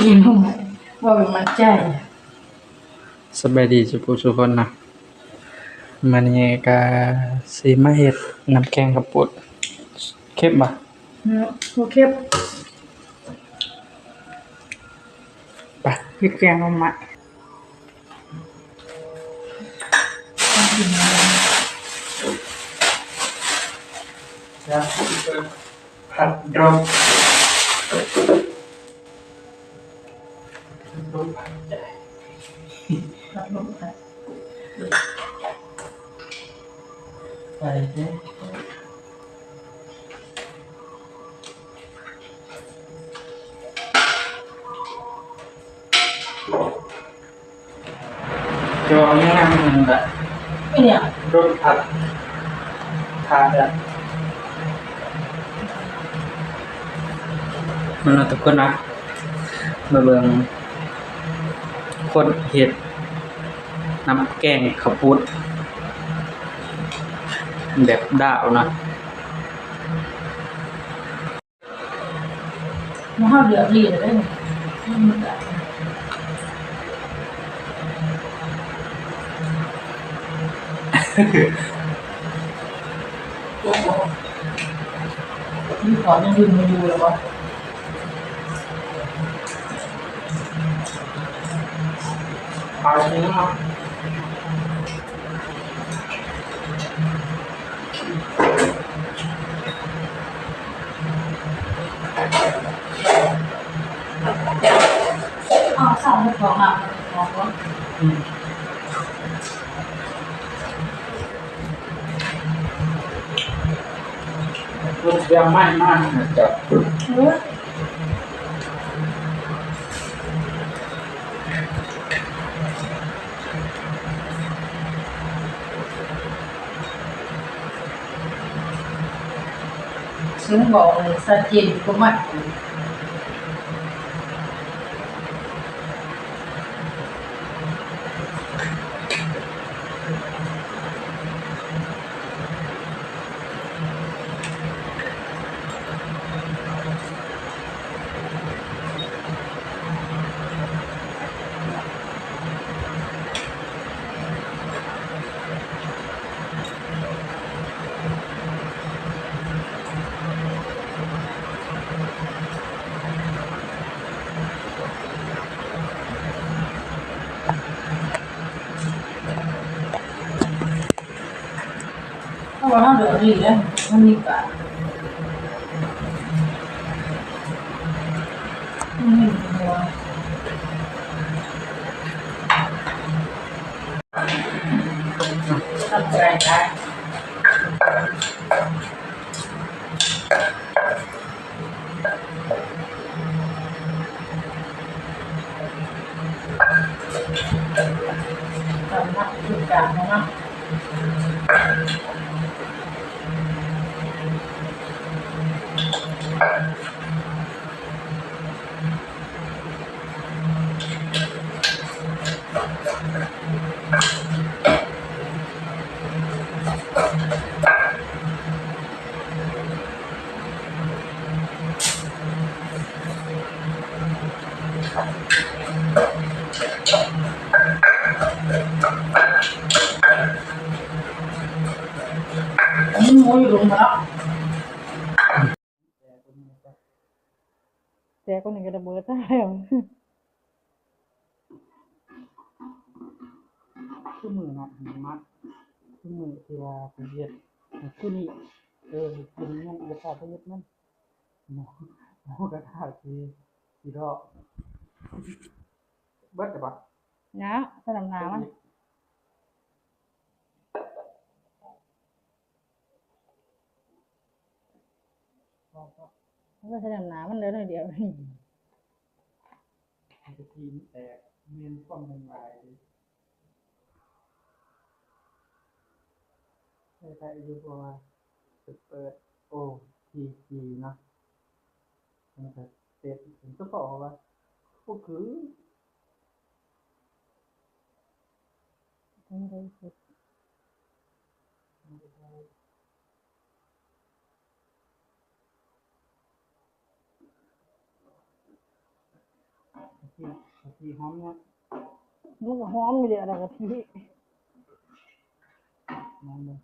ເວົ້າແບບໝັ້ນໃຈ. ສະບາຍດີສູ່ຜູ້ສູ່ຄົນເນາະ, ມື້ນີ້ກະຊິມາເຮັດນ້ຳແກງເຂົ້າປຸ້ນ. ເຄັມບໍ່? ອືມ ບໍ່ເຄັມ. ໄປ ເຮັດແກງໜໍ່ໄມ້. ຜັດດົມ ລົມຫາຍໃຈ ພັດລົມພັດ ໄປເດີ້. ຈະເອົາຫຍັງນຳມັນລະ? ອີຫຍັງ? ລົມພັດ ພັດລະ. ມາເນາະທຸກຄົນເນາະ, ມາເບິ່ງຄົນເຮັດນ້ຳແກງເຂົ້າປຸ້ນແບບດາວເນາະ. ເຮົາເລືອກລີ້ແລ້ວເດ້. ມີຂອງຍັງດຶງມາຢູ່ແລ້ວບໍ່? ປາຊິງເນາະ. ເອົາສອງໝູ່ສອງນຳ ອືມ ເພິ່ນຊິເອົາໄມ້ມາໃຫ້ເຈົ້າ. ເອີ. ເຊິ່ງບອກໃຫ້ຊັດເຈນກວ່າມັນ. ເພາະວ່າເຮົາເລືອກດີເດ້ ມັນມີການ ມັນມີຫົວ ຂອບໃຈຫຼາຍ. ສຳລັບທຸກຢ່າງເນາະ. ອັນນີ້ໝູຢູ່ລົງມາແລ້ວ. ແຕ່ຄົນນີ້ກໍລະເບີດຊະແລ້ວ. ຄືມື້ນະ ມັດ ຄືມື້ທີ່ວ່າໄປເຮັດ ຄືນີ້ ເອີ ກິນມັນ ເອີ ຖ້າໄປເຮັດມັນ ໝໍ ໝໍກະຖ້າຊິ ຊິເລາະ ເບິດແລ້ວບໍ່? ນະ ສະໜາມໜາມັນ. ມັນກໍສະໜາມໜາມັນເຫຼືອໜ້ອຍດຽວ. ມັນກະທີແຕກ ແມ່ນຄວາມແຮງຫຼາຍເດ້. ໃຊ້ໄດ້ຢູ່ ເພາະວ່າເປີດໂອທີຈີເນາະ ມັນກະເຕັດ ເຫັນສະເພາະວ່າບໍ່ຄື ກະທິຫອມເນາະ ມັນກະຫອມຢູ່ເດ ອັນນັ້ນກະທິ ລອງເບິ່ງ.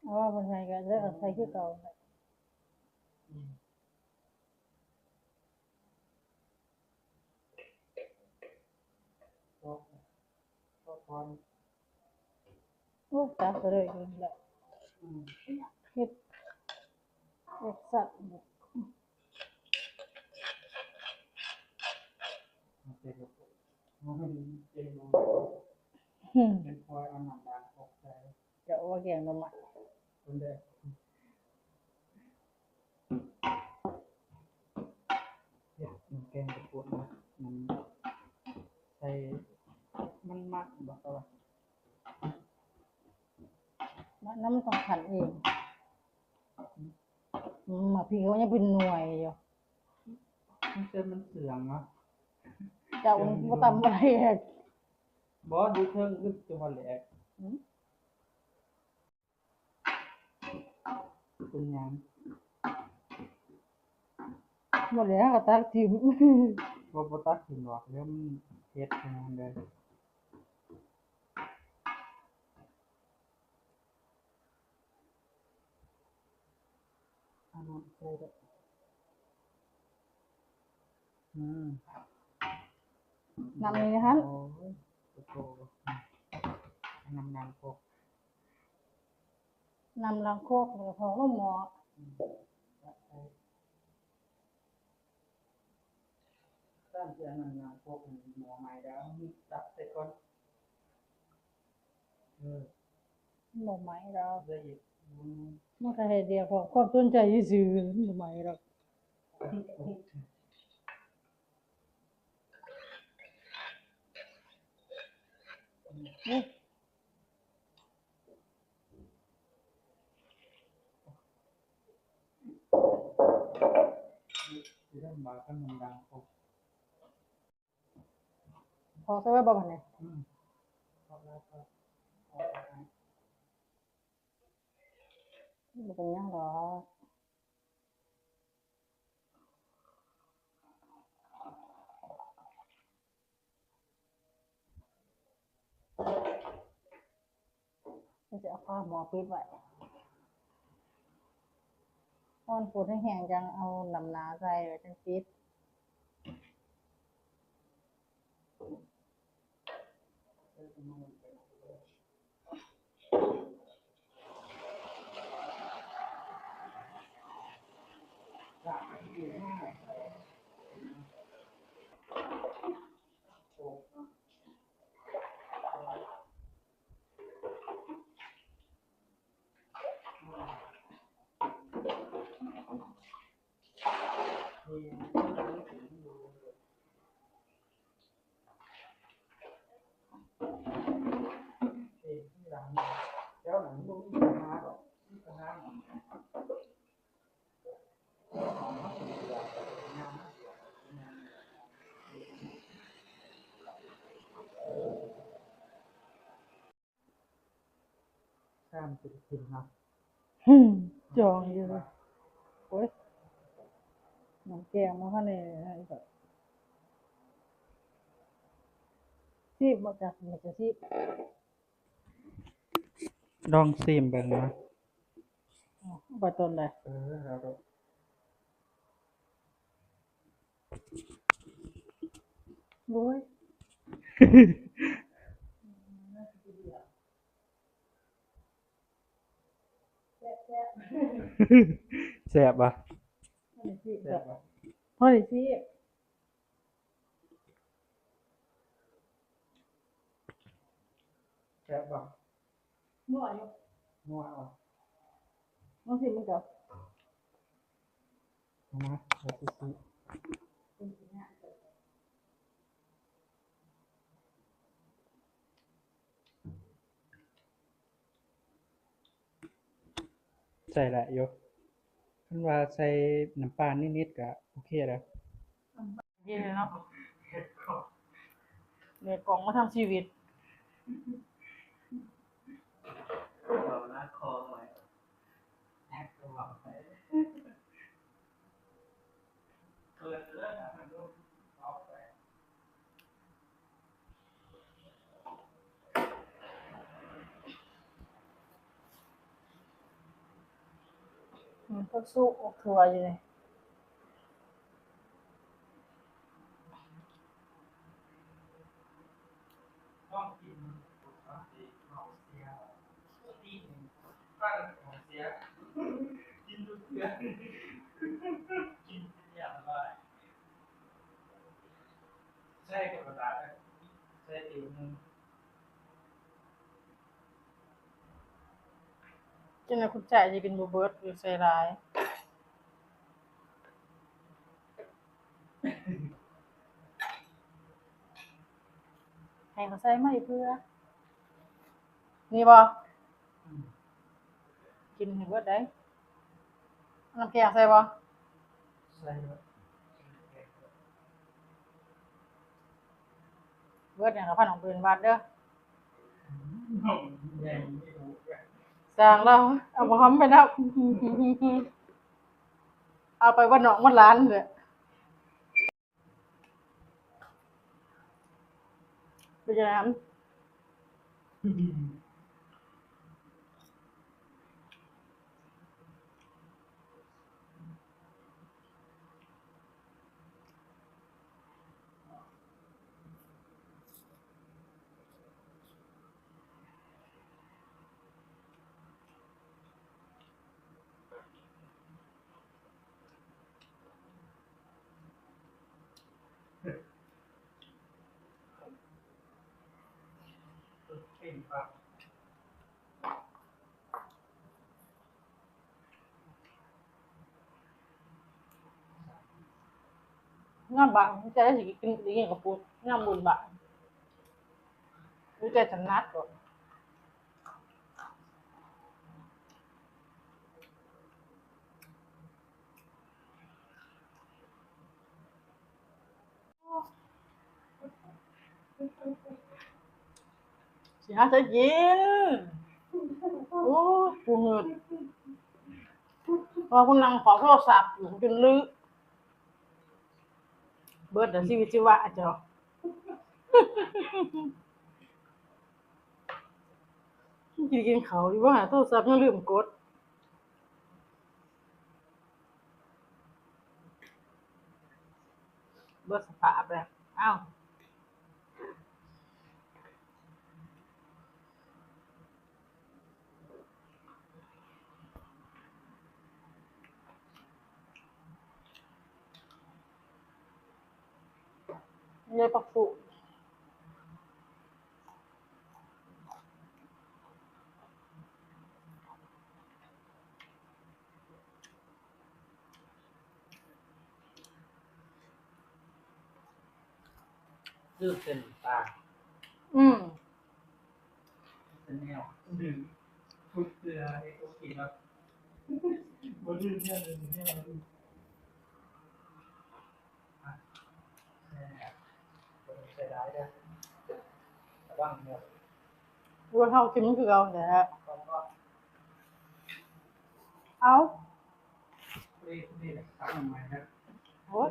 ເອົາ ເອົາ ເພິ່ນໃຫ້ກະເລີກໃສ່ຄືເກົ່າ. ໂອ້ ຕັກໄປເລີຍນີ້ແຫຼະ ອືມ ເຮັດ ເຮັດຊັ້ນ ອືມ ເປັນພອຍເອົານ້ຳດ່າງອອກໃສ່ ຈະເອົາມາແກງໜໍ່ໄມ້ ເພິ່ນໄດ້ ເຮັດແກງກະປຸນນະ ມັນໃສ່ ມັນມັກບໍ່ ແຕ່ວ່າ ມັນ ມັນຕ້ອງຄັ້ນເອງ ໝາກພິກມັນຍັງເປັນໜ່ວຍຢູ່ ມັນເປັນ ມັນເຊື່ອງເນາະ ເຈົ້າບໍ່ຕຳບໍ່ໄດ້ ບໍ່ ຢູ່ເທິງອຶດຈະບໍ່ແຫຼກ ອືມ. ເປັນຫຍັງ? ໝົດແລ້ວ ກະຕັກຖິ້ມ ບໍ່ ບໍ່ຕັກຖິ້ມດອກ ດຽວມັນເຜັດຂະໜາດໃດ. ເອົານ້ຳໃສ່ເດີ ອືມ ນ້ຳນີ້ຫັ້ນ ໂອ້ຍ ໂອ້ໂຫ ນ້ຳລ້າງຄົກ ນ້ຳລ້າງຄົກ ແລ້ວກໍຂອງລົງໝໍ້ ອືມ ຕັກໃສ່ ຕາມທີ່ອັນນັ້ນ ນ້ຳຄົກ ໝໍ້ໃໝ່ແລ້ວ ຕັກໃສ່ກ່ອນ ເອີ ບໍ່ໄໝດອກ ເຫຼືອອີກ ມັນກະເຮັດວຽກ ເພາະຄວາມສົນໃຈຊື່ໆ ມັນບໍ່ໄໝດອກ ພໍໃສ່ໄວ້ບໍ່ບາດນີ້? ອືມ ບໍ່ເປັນຫຍັງດອກ ເຮົາຈະເອົາຝາໝໍ້ປິດໄວ້ ຮອນໂພດແຮງໆ ຈັ່ງເອົານ້ຳໜ້າໃສ່ ແລ້ວຈັ່ງປິດ. ສາມສິບຂຶ້ນເນາະ ຫືມ ຈ່ອງຢູ່ ໂອ້ຍ ນ້ຳແກງບໍ່ທັນໄດ້ ຊີມບໍ່ຈັກ ມັນຈະຊີມ ລອງຊີມເບິ່ງນະ ເອົາໄປຕອນໃດ? ເອີ ເອົາໂລດ. ໂອ້ຍ ແຊບບໍ່? ພໍໄດ້ຊີບ ພໍໄດ້ຊີບ. ແຊບບໍ່? ນົວຢູ່ ນົວບໍ່? ລອງຊີມເບິ່ງເຈົ້າ ເອົາມາ ເອົາຊິຊີມ. ໃສ່ຫຼາຍຢູ່ ຄັນວ່າໃສ່ນ້ຳປານິດໆ ກະໂອເຄແລ້ວ. ເຮັດເນາະ ແມ່ກອງມາທັງຊີວິດ. ອືມ ຜັກຊູ ອອກຖົ່ວຢູ່ນີ້. ໃສ່ກັບປາແດກ ໃສ່ຕີໜຶ່ງ. ຈັ່ງໃດຄຸນໃຈຊິກິນບໍ່ເບິດ ຫຼືໃສ່ຫຼາຍ? ໃຫ້ເຂົາໃສ່ມາອີກເທື່ອ. ນີ້ບໍ່? ອືມ ກິນໃຫ້ເບິດໄດ໋. ເອົານ້ຳແກງໃສ່ບໍ່? ໃສ່. ເບິດຫຍັງກະພານ້ອງໄປເປັນຫວັດເດີ. ຊ່າງລາວ ເອົາບັກຫອມໄປນຳ ເອົາໄປວັດນ້ອງວັດຫຼານເລີຍ. ເປັນຈັ່ງໃດ? ງາມບາດ ມີແຕ່ຊິກິນ ໄດ້ກິນເຂົ້າປຸ້ນ ງາມບຸນບາດ ມີແຕ່ຖະໜັດໂລດ. ຊິຫາໃສກິນ? ໂອ້ ກູງຶດ ເພາະວ່າກູນັ່ງເຝົ້າໂທລະສັບຢູ່ຈົນລຶ ເບິດແລ້ວຊີວິດຊີວາເຈົ້າ. ກິນ ກິນເຂົ້າຢູ່ ຫາໂທລະສັບຍັງລືມກົດ. ເບິດສະພາບແລ້ວ ເອົ້າ. ເລີຍ ຜັກຟູ. ຈື່ເສັ້ນປາ. ອືມ. ເປັນແນວ ດື້ ທຸກເທື່ອເຮັດໂອເຄເນາະ ບໍ່ດື້ແນວອື່ນແນວອື່ນ. ເຮົາກິນຄືເກົ່າແຫຼະ. ເອົ້າ ໂອ້ຍ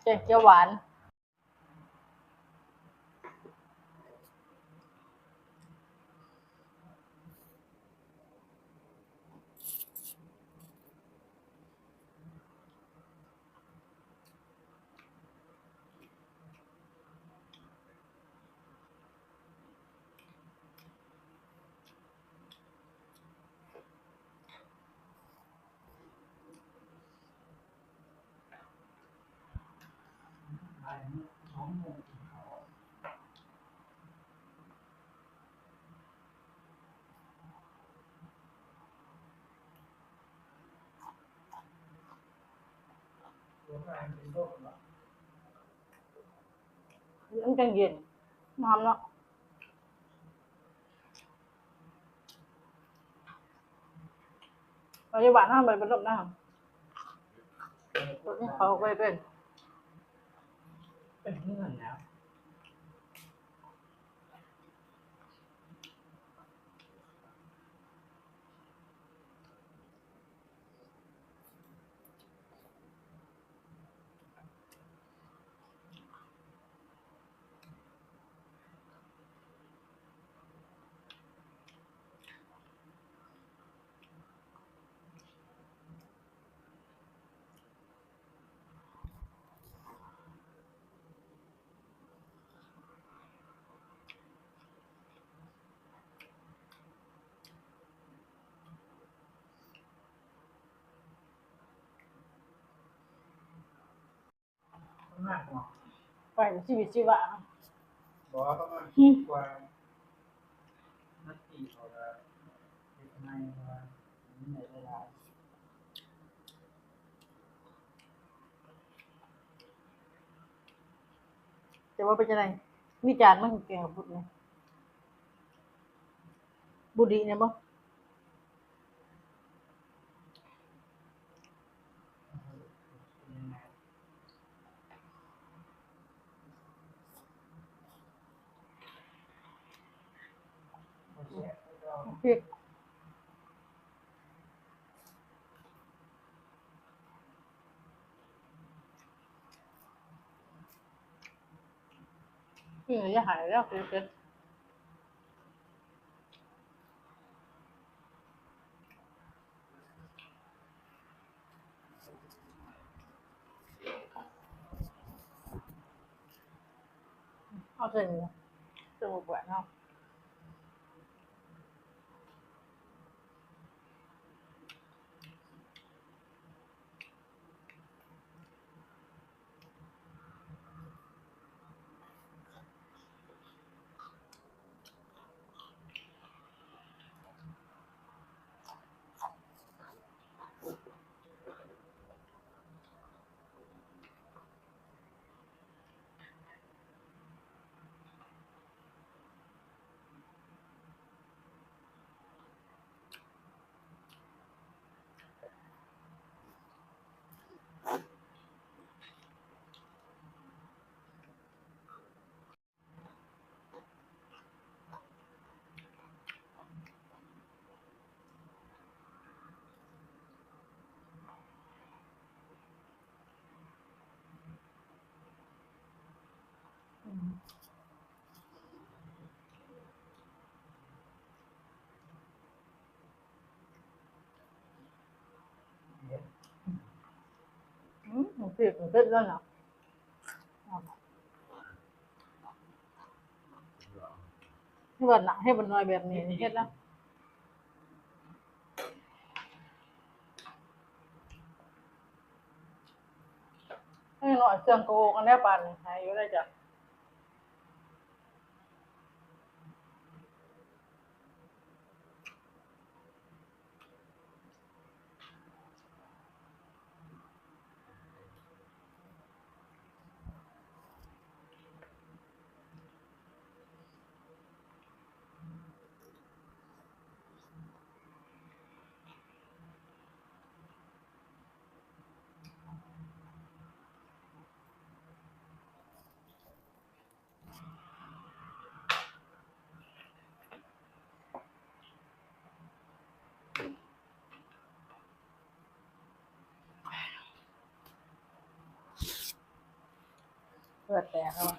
ແກງຂຽວຫວານ. ມັນຈັ່ງເຢັນ ງາມເນາະ. ປັດຈຸບັນເຮົາບໍ່ໄດ້ລົບນະ ເຂົາໄປເປັນ ເປັນເຮືອນແລ້ວ. ໄປຊີວິດຊີວາ ບໍ່ປະມານ ອືມ ກວ່າ ນາທີເຂົາກະເຮັດໃໝ່ວ່າ ແຕ່ວ່າເປັນຈັ່ງໃດ? ມີຈານມັນແກງເຂົ້າປຸ້ນນີ້ ບຸດີແນ່ບໍ່? ກິນແລ້ວຢ່າໄຫ້ເດີ້ ເຜັດໆ. ເອົາໃສ່ນີ້ ໃສ່ໝາກບວບເນາະ. ອືມ ເຜັດ ເຜັດແລ້ວນະ. ເຮັດໜ້ອຍ ເຮັດໜ້ອຍແບບນີ້ ເຮັດນະ. ເຮັດໜ້ອຍ ເຄື່ອງກະໂຫກ ອັນໃດປານນີ້ ໃຫ້ຢູ່ໄດ້ຈ້ະ. ເຫື່ອແຕກແລ້ວ.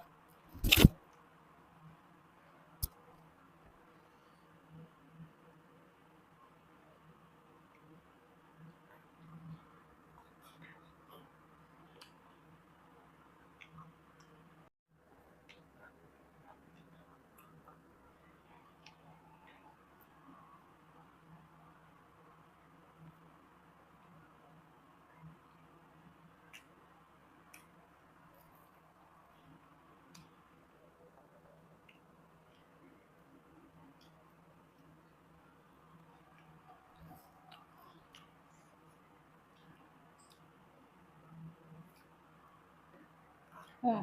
ອືມ.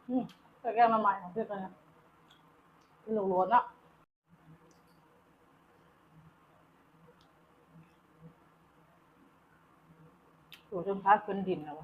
ອືມ ແກງໜໍ່ໄມ້ຂອງເພິ່ນກໍເປັນໂລດໆເນາະ. ໂອ້ ຈົນພາກຂຶ້ນດິນແລ້ວ.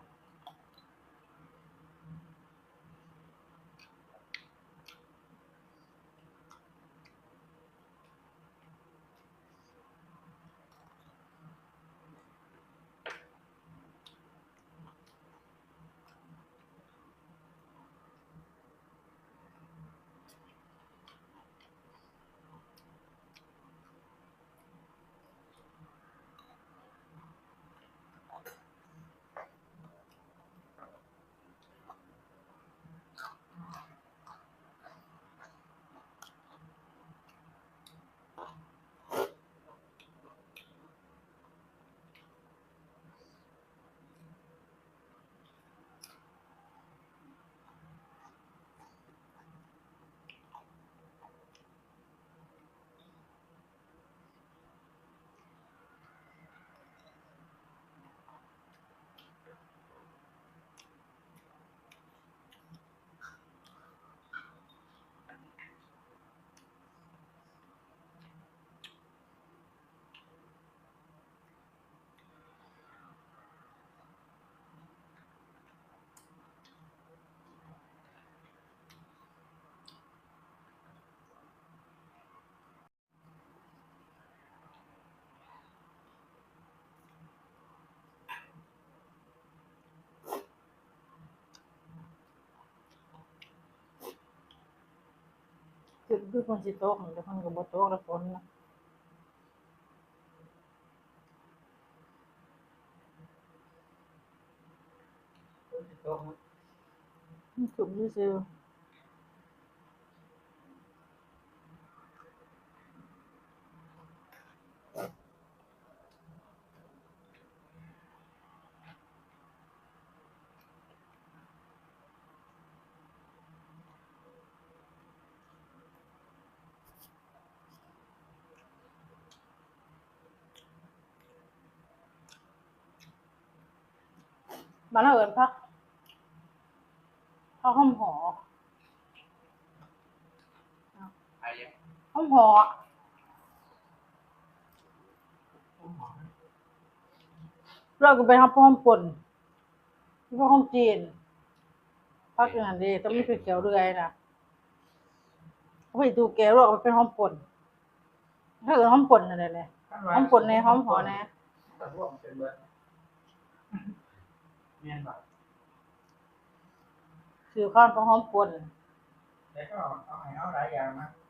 ຄື ຄືຝົນຊິຕົກ ແຕ່ມັນກໍບໍ່ຕົກແລ້ວ ຝົນນະ. ມັນຊຸ່ມຊື່ໆ. ບ້ານເຮົາເອີ້ນຜັກ ຜັກຫອມຫໍ່ ຫອມຫໍ່ ລວກກໍເປັນຫອມ ຫອມປົ່ນ ພວກຂອງຈີນ ຜັກອັນນັ້ນເດ້ ແຕ່ມັນເປັນແກວເດືອຍນະ ເອົາໄປຕູແກວລວກ ມັນເປັນຫອມປົ່ນ ເຂົາເອີ້ນຫອມປົ່ນນັ້ນແຫຼະ ຫອມປົ່ນແດ່ ຫອມຫໍ່ແດ່ ແມ່ນບໍ່? ຊື່ເຂົາເອີ້ນຫອມປົ່ນ ແລ້ວກໍເອົາໃຫ້ເຮົາຫຼາຍຢ່າງນະ.